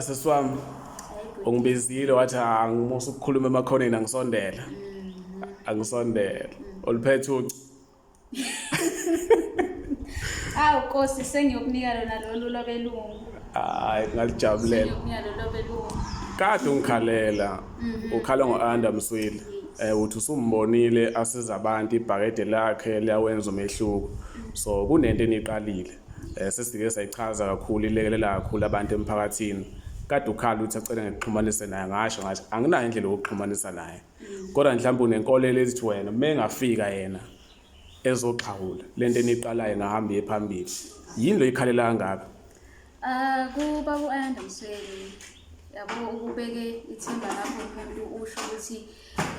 Sisi wami, ungibizile wathi angimusa ukukhuluma emakhoneni, angisondela. Angisondela. Oluphethe uci. Awu Nkosi, sengiyokunika lona lolu lwabelungu. Hayi, ngalijabulela. Sengiyokunika lolu lwabelungu. Kade ungikhalela. Ukhala ngo-Anda Msweli. Uthi usumbonile asiza abantu, ibhakede lakhe liyawenza umehluko. So kunento eniqalile. Sesike sayichaza kakhulu, ilekelela kakhulu abantu emphakathini. Kade ukhala uthi acela ngikuxhumanise naye, ngasho ngathi anginayo indlela yokuxhumanisa naye. Kodwa mhlawumbe unenkolelo ethi wena mengafika yena ezoxhawula lento eniqalayo ingahamba iye phambili. Yini lo ikhalela kangaka? Ah, kuba ku-Ayanda Msweli, yabo, ukubeke ithemba lakho kumuntu, usho ukuthi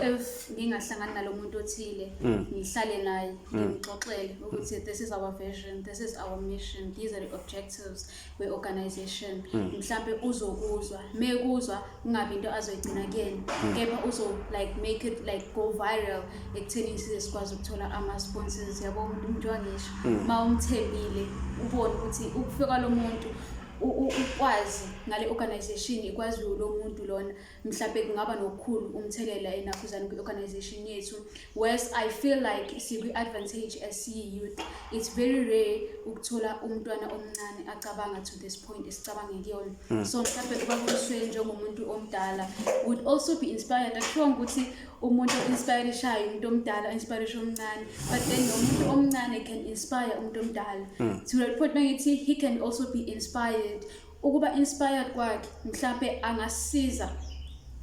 if ngingahlangani nalo muntu othile, ngihlale naye, ngimxoxele ukuthi this is our vision, this is our mission, these are the objectives we-organization, mhlampe uzokuzwa, mekuzwa kungabi into azoyigcina kuyena, kepha uzo like make it like go viral ekutheni size sikwazi ukuthola ama-sponsors, yabo. Umuntu wangisho uma umthembile, ubone ukuthi ukufika lo muntu ukwazi ngale organization, ikwazi lo muntu lona, mhlampe kungaba nokukhulu umthelela enakhuzane kwi-organization yethu. Whereas I feel like sikwi-advantage as siyi-youth. It's very rare ukuthola umntwana omncane acabanga to this point esicabange kuyona. So mhlampe ubaba uMsweli njengomuntu omdala would also be inspired. Akushiwo ukuthi umuntu o-inspirishayo umuntu omdala inspirisha omncane, but then nomuntu omncane can inspire umuntu omdala to the point mengithi he can also be inspired. Ukuba inspired kwakhe mhlampe angasiza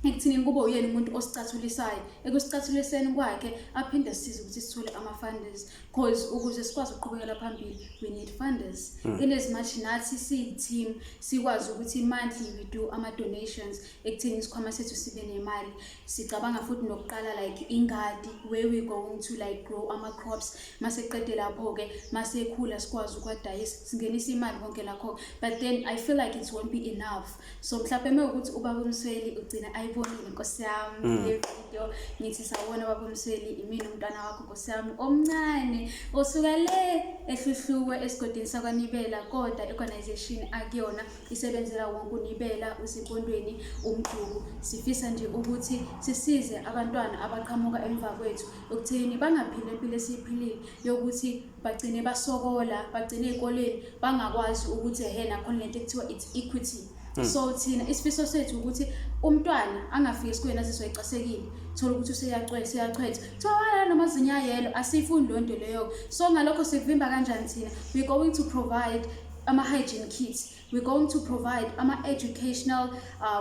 ekuthini kube uyena umuntu osicathulisayo, ekusicathuliseni kwakhe aphinde sisize ukuthi sithole ama-funders, cause ukuze sikwazi ukuqhubekela phambili we need funders. In as much nathi siyi-team sikwazi ukuthi monthly we do ama-donations ekutheni isikhwama sethu sibe nemali, sicabanga futhi nokuqala like ingadi where we going to like grow ama-crops, mase qede lapho-ke masekhula sikwazi ukuwadayisa, singenise imali, konke lakho. But then I feel like it won't be enough. So mhlawumbe uma ukuthi ubaba uMsweli ugcina ayibonile, nkosi yami, le video, ngithi sawubona baba uMsweli, imina umntwana wakho, nkosi yami, omncane osuka le eHluhluwe esigodini sakwaNibela, kodwa i-organization akuyona isebenzela wonke uNibela, uSimpondweni, uMduku. Sifisa nje ukuthi sisize abantwana abaqhamuka emva kwethu ekutheni bangaphili impilo esiyiphilile yokuthi bagcine basokola, bagcine ey'koleni bangakwazi ukuthi ehhe nakhona lento ekuthiwa it's equity. So thina isifiso sethu ukuthi umntwana angafiki esikoleni azizwe ecasekile, thola ukuthi useyachwetha, kuthiwa wala namazinyo ayelo. Asiyifuni leyo nto leyo. So ngalokho sikuvimba kanjani thina? We're going to provide ama-hygiene kits, we're going to provide ama-educational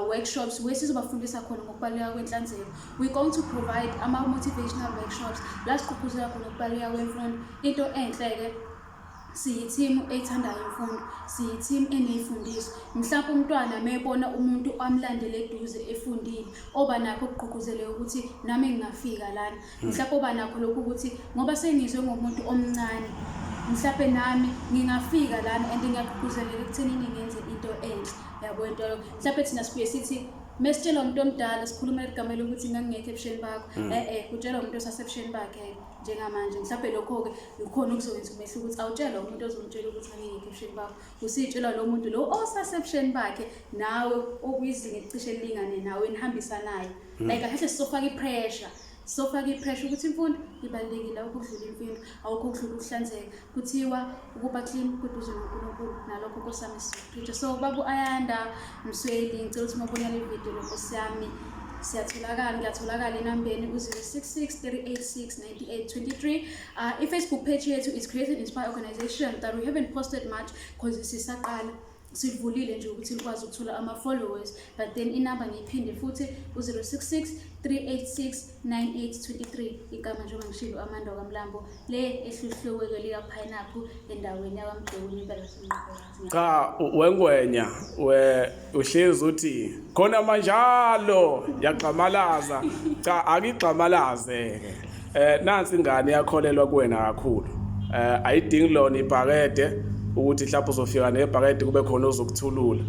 workshops where sizobafundisa khona ngokubaluleka kwenhlanzeko, we're going to provide ama-motivational workshops la sigqugquzela khona ukubaluleka kwemfundo. Into enhle-ke, siyithimu eyithandayo imfundo, siyithimu eney'fundiso. Mhlawumpe umntwana mebona umuntu amlandele eduze efundile, oba nakho ukugqugquzeleka ukuthi nami ngingafika lana. Mhlawumpe oba nakho lokhu ukuthi ngoba sengizwe ngomuntu omncane, mhlawumpe nami ngingafika lana and ngiyagqugquzeleka ekuthenini ngenze into enhle, yabo into lokho. Mhlawumpe thina sibuye sithi mesitshelwa umuntu omdala, sikhuluma igama lokuthi ngangingekho ebusheni bakho. Eh, kutshelwa umuntu osasebusheni bakhe njengamanje. Mhlawumbe lokho-ke ikhona okuzokwenza umehluko, ukuthi awutshelwa umuntu ozomtshela ukuthi ngangingekho ebusheni bakho, usitshelwa lo muntu lo osasebusheni bakhe nawe, okwizinga elicishe lilingane nawe, enihambisanayo. Like kahle sizofaka i-pressure, sizofaka i-pressure ukuthi imfundo ibalulekile. Awukho ukudlula imfundo, awukho ukudlula ukuhlanzeka. Kuthiwa ukuba clean kuduze noNkulunkulu, nalokho nkosi yami sizopreacha. So baba u-Ayanda Msweli, ngicela ukuthi mabona le video lo, nkosi yami, siyatholakala, ngiyatholakala enambeni u-066 386 9823. I-Facebook page yethu is Create and Inspire Organization, that we haven't posted much because sisaqala, sivulile nje ukuthi likwazi ukuthola ama-followers. But then inamba ngiyiphinde futhi, u-066 386 9823. Igama njengoba ngishilo, Amanda wakaMlambo, le eHluhluwe lika-pineapple endaweni yakwaMdoni impela. Cha, wengwenya we uhlezi uthi khona manjalo yagxamalaza. Cha, akigxamalaze ke. Nansi ingane yakholelwa kuwena kakhulu. Ayidingi lona ibhakede ukuthi mhlawumbe uzofika nebhakede kube khona ozokuthulula.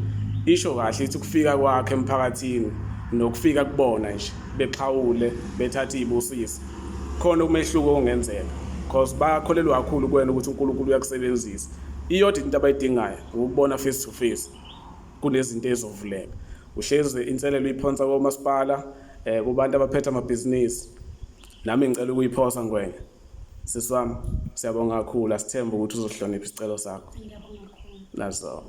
Isho kahle ithi ukufika kwakhe emphakathini nokufika kubona nje bexhawule bethatha izibusiso, khona umehluko ongenzeka, because bayakholelwa kakhulu kuwena ukuthi uNkulunkulu uyakusebenzisa. Iyodwa into abayidingayo ukubona face to face. Kunezinto ezovuleka. Uhlezi inselelo uyiphonsa komasipala, eh kubantu abaphethe amabhizinisi. Nami ngicela ukuyiphosa Ngwenya. Sisi wami, siyabonga kakhulu, asithembe ukuthi uzohlonipha isicelo sakho. Ngiyabonga kakhulu. Nazo.